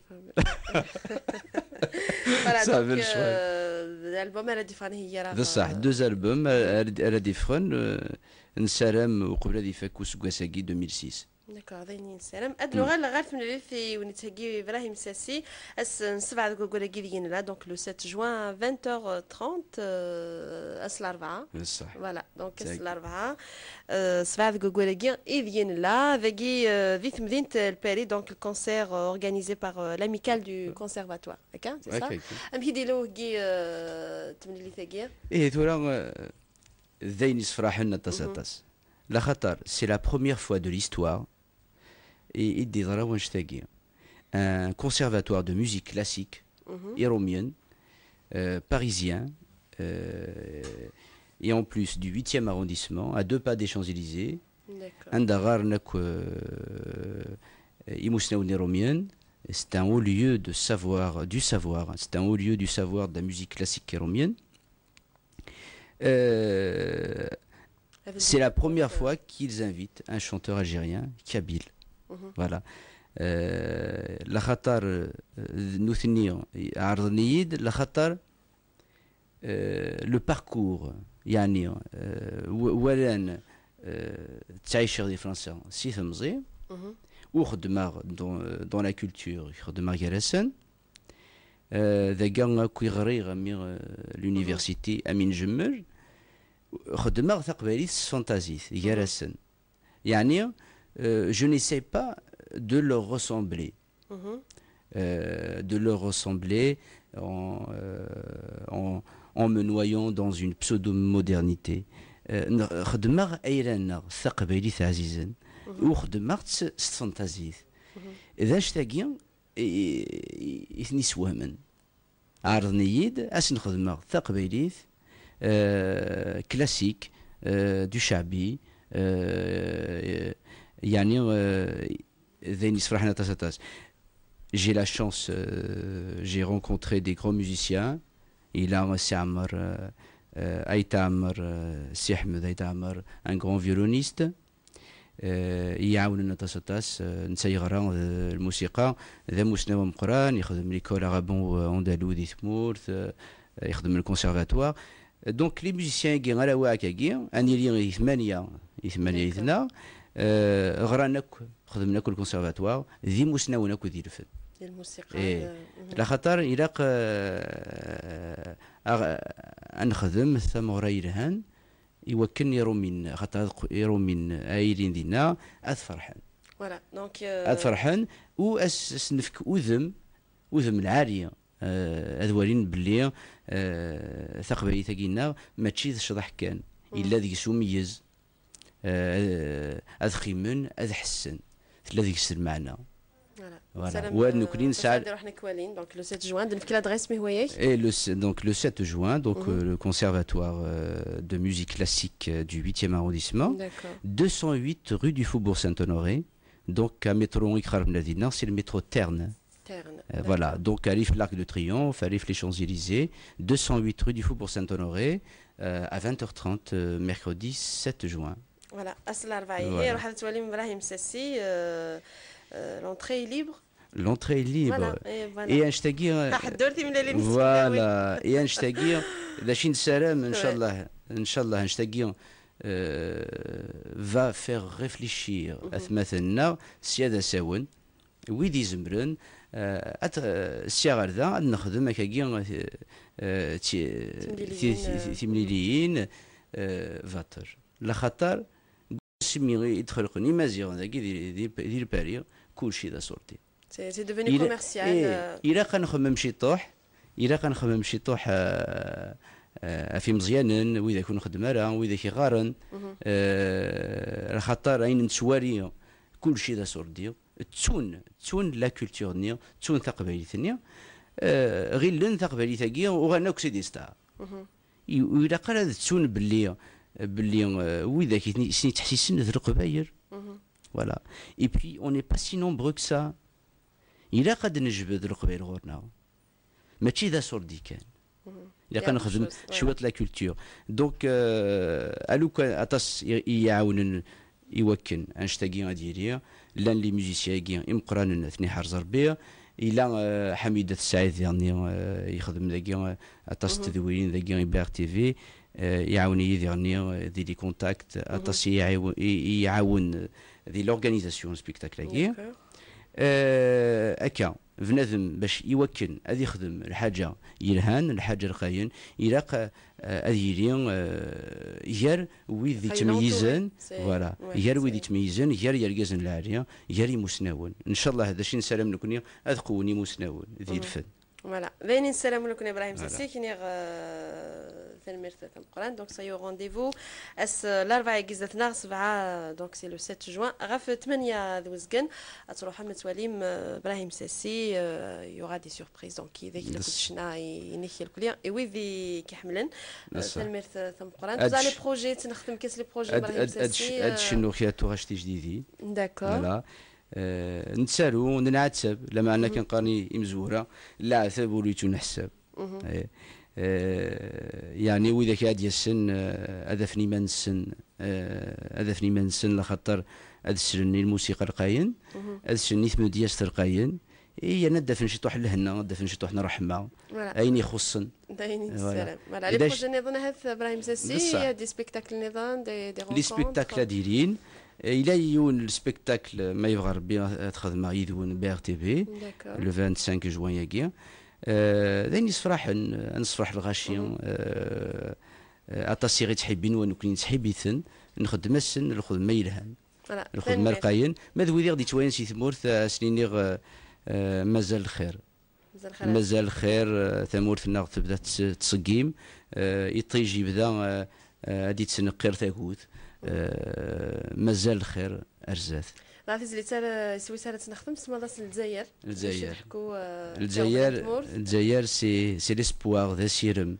Voilà, donc, euh, l'album ara d-yeffɣen heggi ara d ṣṣeḥ, deux albums ara, ara d-, ara d-yeffɣen, euh, nessaram uqbel ad ifak useggas-agi deux mille six. D'accord, d ayen i nessaram. Ad nuɣal ɣer temlilit i wen-ittheggi Ibrahim Sassi, ass n sebɛa deg waggur-agi deg i nella, donc le sept juin, vingt heures trente, euh, ass n larebɛa. D ṣṣeḥ. Voilà, donc ass n larebɛa, euh, sebɛa deg waggur-agi i deg i nella, dagi, euh, di temdint n Paris, donc le concert, euh, organisé par, euh, l'amicale du conservatoire. Akka, c'est ça? Amek i d-yella uheggi, euh, n temlilit-agi? Ihi tura, euh, d ayen yessefraḥen aṭas, aṭas. Laxaṭer, c'est la première fois de l'histoire i, i d-yeḍra wannect-agi. Un conservatoire de musique classique, iromienne, euh, parisien, euh, et en plus du huitième arrondissement, à deux pas des Champs-Élysées, anda ɣaren akk, euh, imusnawen iromiyen. C'est un haut lieu de savoir, du savoir. C'est un haut lieu du savoir de la musique classique iromienne. Euh, c'est la première fois qu'ils invitent un chanteur algérien kabyle. Voilà. Euh, laxaṭer, euh, nutni ɛerḍen-iyi-d, laxaṭer, euh, le parcours, yeɛni, euh, w-, walan, euh, ttɛiceɣ di Fransa si temẓi, u xeddmeɣ dans, dans la culture, xeddmeɣ gar-asen. Euh, dagi akk i ɣriɣ, ami, euh, l'université, ami njemmel, xeddmeɣ taqbaylit s tfantazit, gar-asen. Yeɛni, euh, je n'essaie pas de leur ressembler. Euh, de leur ressembler en, euh, en, en me noyant dans une pseudo-modernité. Euh, n-, xeddmeɣ ayla-nneɣ taqbaylit ɛzizen, u xeddmeɣ-tt s tfantazit. D anect-agi i, i, i ten-iswehmen. Ɛerḍen-iyi-d, ad sen-xedmeɣ taqbaylit, euh, classique, euh, du ceɛbi, euh, yeɛni, euh, d ayen yessefraḥen aṭas, aṭas. J'ai la chance, euh, j'ai rencontré des grands musiciens. Yella Si Ɛmer, euh, euh, Ayt Ɛmer, euh, Si Ḥmed Ayt Ɛmer, un grand violoniste. Eh, i yi-iɛawnen aṭas, aṭas. Eh, netta yeɣra, eh, lmusiqa, d amusnaw ameqqran, yexdem l'école arabe, euh, andalouse di tmurt, eh, yexdem le conservatoire. Donc, les musiciens-agi ara waɛkagi, ad nili i tmanya, i tmanya i tella, eh, ɣran akk, xedmen akk le conservatoire, d imusnawen akk di lfen. Di lmusiqa, eh, laxaṭer ilaq, eh, aɣ-, ad nexdem tamuɣra yelhan, i wakken Iṛumyen, xaṭer ad q-, Iṛumyen a ilin dinna, ad ferḥen. Voilà, donc, euh, ad ferḥen, u as-, as-nefk udem, udem lɛali, euh, ad walin belli, euh, taqbaylit-agi-nneɣ mačči d ccḍeḥ kan, yella deg-s umeyyez, euh, ad qqimen, ad ḥessen, tella deg-s lmeɛna. Voilà. Voilà. Nessaram, wa d nekkni, euh, nesɛa ad ruḥen ad k-walin, donc le sept juin, d nefk l'adresse, mi hwayak? Et le se-, donc le sept juin, donc, euh, le conservatoire, euh, de musique classique, euh, du huitième arrondissement, deux cent huit rue du Faubourg Saint-Honoré, donc à métro i iqerben dinna, c'est le métro Terne. Terne, euh, voilà, d'accord. Donc arrive l'Arc de Triomphe, arrive les Champs-Élysées, deux cent huit rue du Faubourg Saint-Honoré, euh, à vingt heures trente, euh, mercredi sept juin. Voilà, ass n larebɛa ihi, voilà. Ruḥet ad twalim Ibrahim Sassi, euh, euh, l'entrée est libre. L'entrée est libre. Voilà, et voilà. Et annect-agi, euh, taḥeddurt, timlalin, voilà, et annect-agi, d acu i nessaram, ouais, ncallah, ncallah, annect-agi, euh, va faire réfléchir atmaten-nneɣ, sya d asawen, wid izemren, euh, ad, euh, sya ɣer da, ad nexdem akkagi, euh, euh, ti-, timliliyin, ti-, ti-, euh, timliliyin, Eh, baṭel. Laxaṭer, asmi i d-xelqen Imaziɣen dagi di, di, di Lpari, kulci d asurdi. C'est, c'est devenu commercial. Eh, euh. Ilaq ad nxemmem ciṭuḥ, ilaq ad nxemmem ciṭuḥ, eh, eh, ɣef imeẓyanen, widak ur nxeddem ara, widak iɣaren, eh, laxaṭer ayen nettwali, kulci d asurdi. Ttun, ttun la culture-nni, ttun taqbaylit-nni, eh, ɣilen taqbaylit-agi uɣalen akk c'est des stars. I-, ur ilaq ara ad ttun belli, belli, eh, widak i ten-, i sen-yettḥessisen d Leqbayel. Voilà. Et puis, on n'est pas si nombreux que ça. Ilaq ad d-nejbed Leqbayel ɣur-neɣ. Mačči d asurdi kan. Ilaq ad nexdem cwiṭ la culture. Donc, euh, alukan aṭas i, i iɛawnen i wakken annect-agi ad yili. Llan les musiciens-agi imeqqranen, ad ten-iḥrez Rebbi. Yella, euh, Ḥamid At Sɛid diɣen, euh, yexdem dagi, euh, aṭas n tedwilin dagi i B R T V. Euh, iɛawen-iyi diɣen, euh, di les contacts, aṭas i iɛaw-, i, i iɛawen, euh, di l'organisation n spectacle-agi. Euh, akka, bnadem bac i wakken ad ixdem lḥaǧa yelhan, lḥaǧa lqayen, ilaq, euh, ad yili, euh, gar wid yettmeyyizen, voilà, gar wid yettmeyyizen, gar yergazen lɛali, gar imusnawen. Ncallah, d acu i nessaram nekni, ad qewwen imusnawen di lfen. Voilà. D ayen i nessaram nekni, Ibrahim Sassi, k-nniɣ, euh, tanemmirt tameqqrant. Donc, ça y est, au rendez-vous. Ass, euh, Larebɛa-agi zdat-neɣ, sebɛa, euh, donc c'est le sept juin. Ɣef tmanya d uzgen, ad tṛuḥem ad twalim, euh, Ibrahim Sassi, euh, il y aura des surprises. Donc, yid-k la kullec-nni, i-, inek irkelli, i wid i k-iḥemmlen. Euh, tanemmirt tameqqrant. Vous avez les projets, ad nexdem kas les projets, Ibrahim Sassi, ad cennuɣ kra tuɣac tijdidin. D'accord. Voilà. Eh, nettaru, nenɛettab, lameɛna kan qqaren i-, imezwura, leɛtab ur yettuneḥsab. Eh, eh, yeɛni widak i ad yasen, eh, ad afen iman-nsen, eh, ad afen iman-nsen, laxaṭer ad slen i lmusiqa lqayen, ad slen i tmedyazt lqayen, i yerna ad afen ciṭuḥ n lehna, ad afen ciṭuḥ n ṛṛeḥma, voilà, ayen ixuṣṣen. D ayen i nessaram. Voilà. Les projets nniḍen, ahat, Ibrahim Sassi, il y a des spectacles nniḍen, des, des rencontres. Les spectacles ad ilin. Eh, yella yiwen n spectacle, ma yebɣa Rebbi, ad, ad xedmeɣ yid-wen B R T V, d'accord, le vingt-cinq juin-agi. Eh, d ayen yessefraḥen, ad nessefraḥ lɣaci, eh, eh, aṭas i ɣ-ittḥibbin, wa nekkni nettḥibbit-ten, nxeddem-asen lxedma yelhan. Voilà, lxedma lqayen. Ma d wid i ɣ-d-ittwalin si tmurt, eh, ad sen-iniɣ, eh, eh, mazal lxir. Mazal xir. Mazal xir, eh, tamurt-nneɣ tebda ts-, tettṣeggim, eh, iṭij yebda, eh, eh, ad d-ittneqqir tagut, eh, mazal xir ar zdat. Dɣa tizlit ara, s wis ara tt-nexdem, semmaḍ-as Lezzayer. Lezzayer. Bac ad neḥku, eh, Lezzayer, Lezzayer, c'est, c'est l'espoir, d asirem.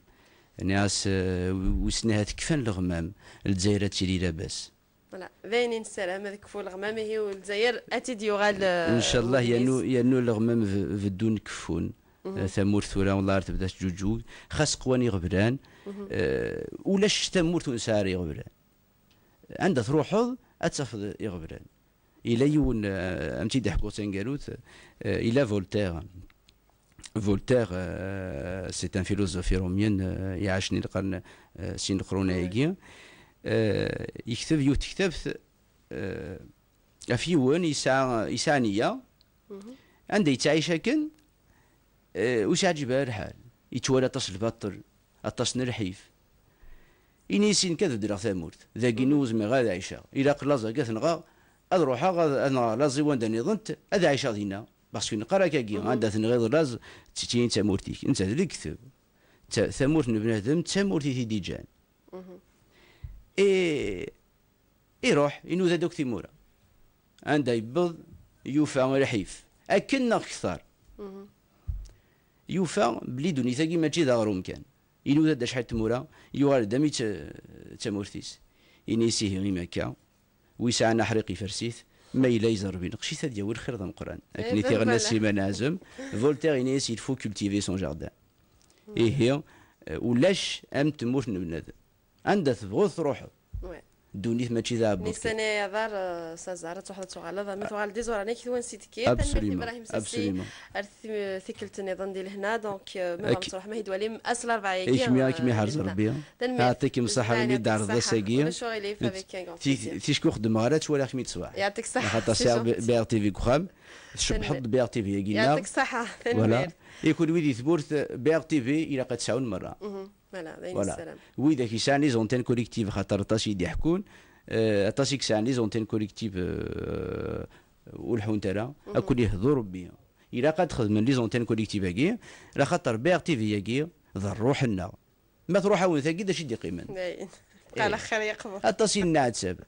Nniɣ-as, eh, wi-, wissen ahat kfan leɣmam, Lezzayer ad tili labas. Voilà. D ayen i nessaram, ad kfu leɣmam, ihi, u Lezzayer ad tt-id-yuɣal, eh, ncallah, wudem-is. Yernu, yernu leɣmam b-, beddun keffun. Eh, tamurt tura, wellah, ar tebda teǧǧuǧǧug, xas qwan iɣeblan, eh, ulac tamurt ur nesɛi ara iɣeblan. Anda truḥeḍ, ad tafeḍ iɣeblan. Yella yiwen, eh, am tt-id-ḥkuɣ taneggarut, eh, yella Voltaire. Voltaire, euh, c'est un philosophe iṛumyen, euh, iɛacen i lqern, euh, sin lqrun-agi. Euh, yekteb yiwet tektabt, euh, ɣef yiwen yesɛa, yesɛa nniya, anda yettɛic akken, euh, ur s-iɛǧib ara lḥal. Yettwali aṭas n lbaṭel, aṭas n lḥif. Ini-as i nekk ad beddleɣ tamurt. Dagi ur zmireɣ ad ɛiceɣ. Ilaq laẓ-agi ad t-nɣeɣ, ad ruḥeɣ ad, ad nɣeɣ laẓ i wanda nniḍen, ad ɛiceɣ dinna. Parce que neqqar akkagi, anda tenɣiḍ laẓ, d titini d tamurt-ik. Netta d lekdeb. Ta-, tamurt n bnadem, d tamurt i t-id-iǧǧan. I, iruḥ, inuda-d akk timura. Anda yewweḍ, yufa lḥif. Akken neɣ kter. Yufa belli ddunit-agi mačči d aɣrum kan. Inuda-d acḥal n tmura, yuɣal-d am i d tamurt-is. Ini-as ihi imi akka, wi sɛan aḥriq ifers-it, ma yella yezrew ineqqec-it, ad yawi lxir d ameqqran. Akken i t-iɣenna Siman Ɛazem, Voltaire ini-as, il faut cultiver son jardin. Ihi, eh, ulac am tmurt n bnadem. Anda tebɣuḍ truḥeḍ. Ddunit mačči d aɛebbuḍ kan. Nissan ay aḍar, eh, s aẓar, ad truḥeḍ ad tuɣaleḍ, ma tuɣaleḍ d iẓuran-ik, d wansi tekkid. Tanemmirt Ibrahim Sassi. Ar ti-, tikkelt nniḍen di lehna, donc, eh, ma tebɣam ad truḥem ad iyi-d-twalim ass Larebɛa-agi, eh, di lehna. Ad kem-yeḥrez Rebbi. Tanemmirt. Yeɛṭikum ṣṣaḥa imi d-tɛerḍeḍ ass-agi. Ulac aɣilif, avec un grand plaisir. Ticki ur xeddmeɣ ara, ttwaliɣ-kem-id ṣṣbeḥ. Yeɛṭik ṣṣaḥa, c'est gentil. Axaṭer sɛiɣ B R T V deg uxxam, tcebbḥeḍ-d B R T V-agi-nneɣ. Yeɛṭik ṣṣaḥa, tanemmirt. Voilà. I kunwi di tmurt, B R T V ilaq ad tesɛun merra. Voilà, d ayen. Voilà. Yessaram. Widak yesɛan les antennes collectives, xaṭer aṭas i d-iḥekkun, euh, aṭas i yesɛan les antennes collectives, euh, ur leḥḥunt ara, ad ken-ihdu Rebbi. Ilaq ad xedmen les antennes collectives-agi, laxaṭer B R T V-agi d ṛṛuḥ-nneɣ. Ma truḥ-awen tagi, d acu i d-iqqimen? Dayen. Tebqa ɛla xir yeqbeḍ. Aṭas i nenneɛtab.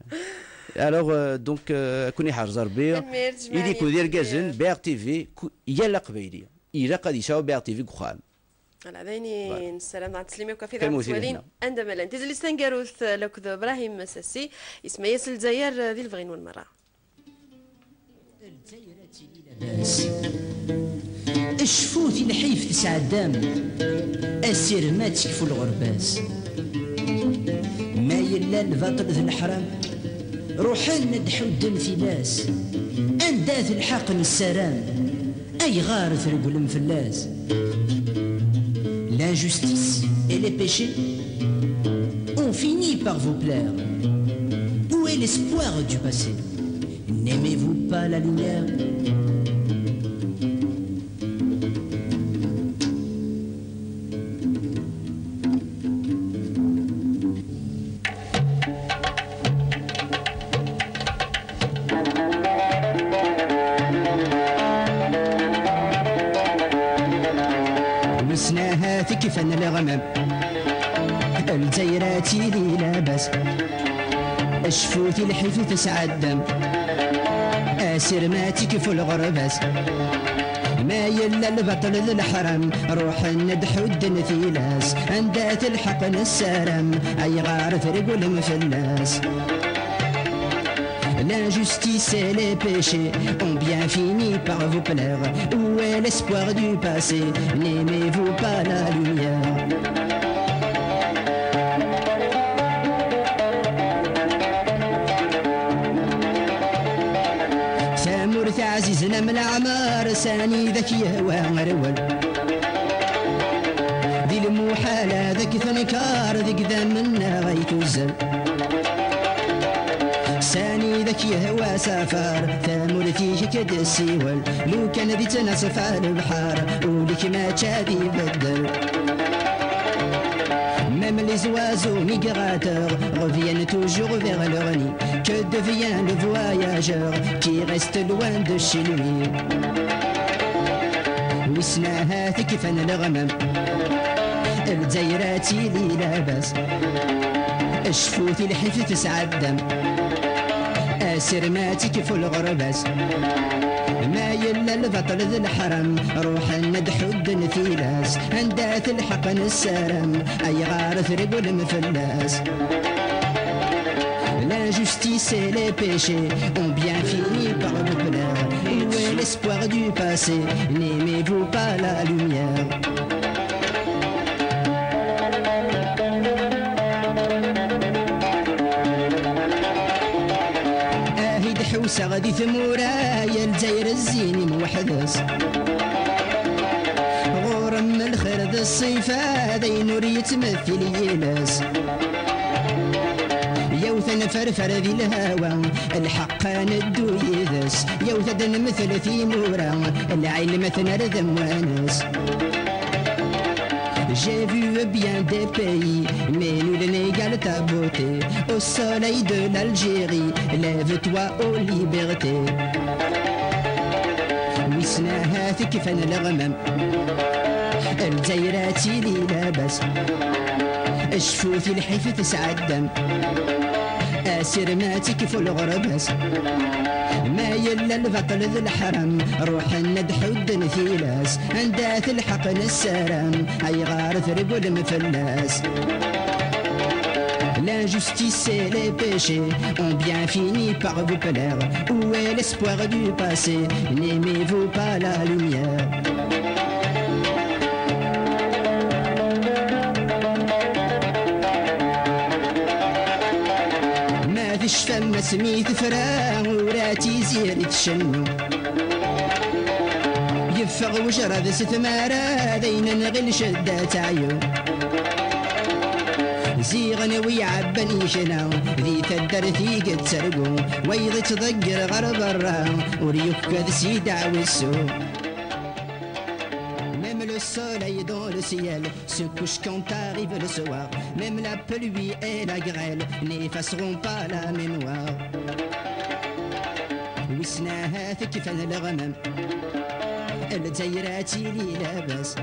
Alors, euh, donc, euh, ad ken-iḥrez Rebbi. Tanemmirt, Jmaɛli. Ili-ken d irgazen, B R T V, ku-, yal aqbayli ilaq ad yesɛu B R T V deg uxxam. Ala, d ayen i nessaram, neɣ teslim akk ɣef wid ara nettwalin anda ma llan. Tizlit taneggarut, eh, akked Brahim Sassi, isemma-yas Lezzayer, eh, di lebɣi-nwen merra. Lezzayer ad tili labas. Cfut i lḥif tesɛeddam, asirem ad tekfu lɣerbas. Ma yella lbaṭel d leḥram, ruḥen ad ḥudden tilas. Anda-t lḥeqq nessaram, ayɣer treglem fell-as? L'injustice et les péchés ont fini par vous plaire. Où est l'espoir du passé? N'aimez-vous pas la lumière? Wissen ahat kfan leɣmam, Lezzayer ad tili labas. Cfut i lḥif tesɛeddam, asirem ad tekfu lɣerbas. Ma yella lbaṭel d leḥram, ruḥen ad ḥudden tilas. Anda-t lḥeqq nessaram, ayɣer treglem fell-as? L'injustice et les péchés ont bien fini par vous plaire. Où est l'espoir du passé? N'aimez-vous pas la lumière? Tamurt ɛzizen am leɛmer, sani d ak-yehwa rwel. Di lmuḥal ad ak-tenker, deg idammen-nneɣ ay tuzzel. Sani d ak-yehwa safar, tamurt-ik ad k-d-tessiwel. Lukan di ttnaṣfa lebḥer, ul-ik mačči ad ibeddel. Même les oiseaux migrateurs reviennent toujours vers leur nid. Que devient le voyageur qui reste loin de chez lui? Wissen ahat kfan leɣmam, Lezzayer ad tili labas. Cfut i lḥif tesɛeddam, asirem ad tekfu lɣerbas. Ma yella lbaṭel d leḥram, ruḥen ad ḥudden tilas. Anda-t lḥeqq nessaram, ayɣer treglem fell-as? L'injustice et les péchés ont bien fini par vous plaire. Où est l'espoir du passé? N'aimez-vous pas la lumière? Ahi d-ḥewseɣ di tmura, ya Lezzayer zzin-im weḥd-s. Ɣur-m lxir d ṣṣifa, d ayen ur yettmettil yiles. Yawt ad nferfer di lhawa, lḥeqq ad neddu yid-s. Yawt ad nemtel timura, lɛilm ad t-nerr d amwanes. J'ai vu bien des pays, mais nul n'égale ta beauté. Au soleil de l'Algérie, lève-toi, ô liberté. Wissen ahat kfan leɣmam, Lezzayer ad tili labas. Cfut i lḥif tesɛeddam, asirem ad tekfu lɣerbas. Ma yella lbaṭel d leḥram, ruḥen ad ḥudden tilas. Anda-t lḥeqq nessaram, ayɣer treglem fell-as? L'injustice et les péchés ont bien fini par vous plaire. Où est l'espoir du passé? N'aimez-vous pas la lumière? Ma tecfam asmi tefra, ur ad tiziri tcennu. Yeffeɣ wejrad s tmara, d ayen nɣil cedda teɛyu. Ziɣen wi iɛebban ikna, di taddart i yettergu. Wayeḍ ittḍegger ɣer berra, ur yukkad si deɛwessu. Même le soleil dans le Ciel se couche quand arrive le soir. Même la pluie et la grêle n'effaceront pas la mémoire. Wissen ahat kfan leɣmam, Lezzayer ad tili labas.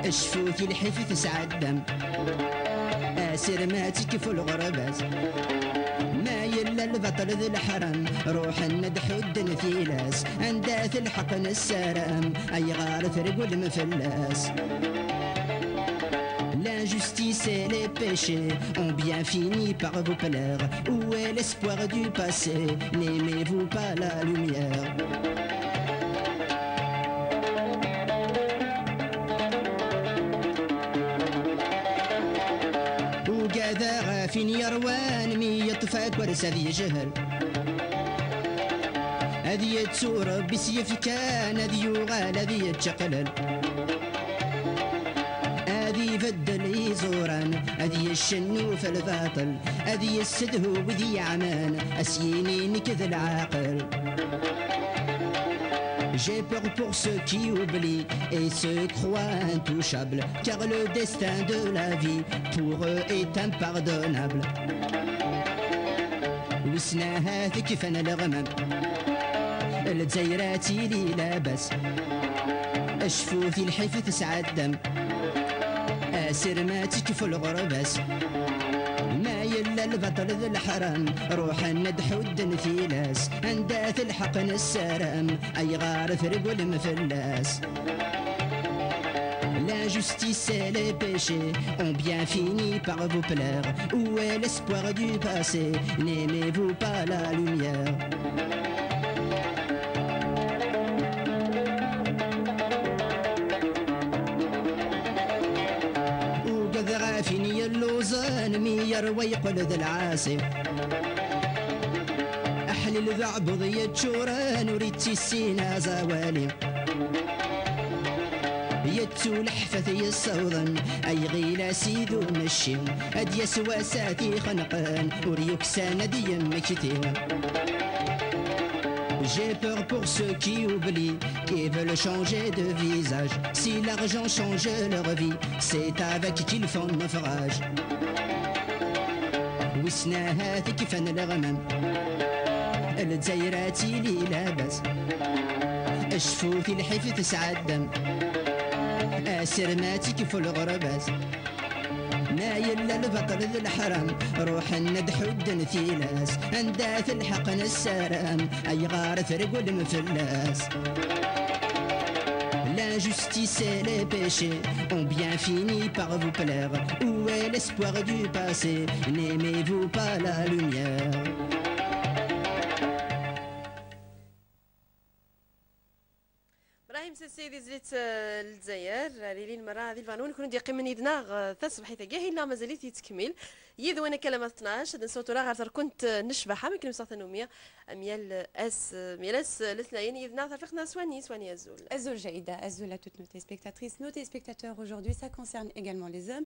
Cfut i lḥif tesɛeddam, asirem ad tekfu lɣerbas. Ma yella lbaṭel d leḥram, ruḥen ad ḥudden tilas. Anda-t lḥeqq nessaram, ayɣer treggulem fell-as? L'injustice et les péchés ont bien fini par vous plaire. Où est l'espoir du passé? N'aimez-vous pas la lumière? Ugadeɣ ɣef win yerwan mi yeṭṭef akersi ad yejhel. Ad yettu Rebbi s yefkan, ad yuɣal ad yeččeqlel. Ad ibeddel iẓuran, ad yeccennu f lbaṭel, ad yessedhu wid yeɛman, ad s-yini nekk d lɛaqel. J'ai peur pour ceux qui oublient et se croient intouchables, car le destin de la vie pour eux est impardonnable. Wissen ahat kfan leɣmam, Lezzayer ad tili labas. Cfut i lḥif tesɛeddam, asirem ad tekfu lɣerbas. Ma yella lbaṭel d leḥram, ruḥen ad ḥudden tilas. Anda-t lḥeqq nessaram, ayɣer treggulem fell-as? L'injustice et les péchés ont bien fini par vous plaire. Où est l'espoir du passé? N'aimez-vous pas la lumière? Ugadeɣ ɣef win yelluẓen mi yerwa yeqqel d lɛasi. Aḥlil d aɛebbuḍ yeččuren ur ittissin aẓawali. Yettu leḥfat yessawḍen, ay ɣilas i d umecci. Ad d-yas wass ad t-ixenqen, ur yuksan ad yemmekti. J'ai peur pour ceux qui oublient, qui veulent changer de visage. Si l'argent change leur vie, c'est avec qu'ils font naufrage. Wissen ahat kfan leɣmam, Lezzayer ad tili labas. Cfut i lḥif tesɛeddam, asirem ad tekfu lɣerbas. Ma yella lbaṭel d leḥram, ruḥen ad ḥudden tilas. Anda-t lḥeqq nessaram, ayɣer treggulem fell-as? L'injustice et les péchés ont bien fini par vous plaire. Où est l'espoir du passé? N'aimez-vous pas la lumière? Ibrahim Sessi di tezlit, eh, n Lezzayer, ar ilin merra di lbanun, kunwi d-yeqqimen yid-neɣ, eh, taṣebḥit-agi, ahil neɣ mazal-it yettkemmil. Yid-wen akka alamma d tnac, ad nsaweḍ tura ɣer terkunt, eh, n ccbaḥa, mi kem-ssaɣ tanumi, am yal ass, eh, am yal ass, eh, letnayen, yid-neɣ terfiqt-nneɣ Swani. Swani, azul. Azul Jahida, azul à toutes nos téléspectatrices, nos téléspectateurs. Aujourd'hui, ça concerne également les hommes.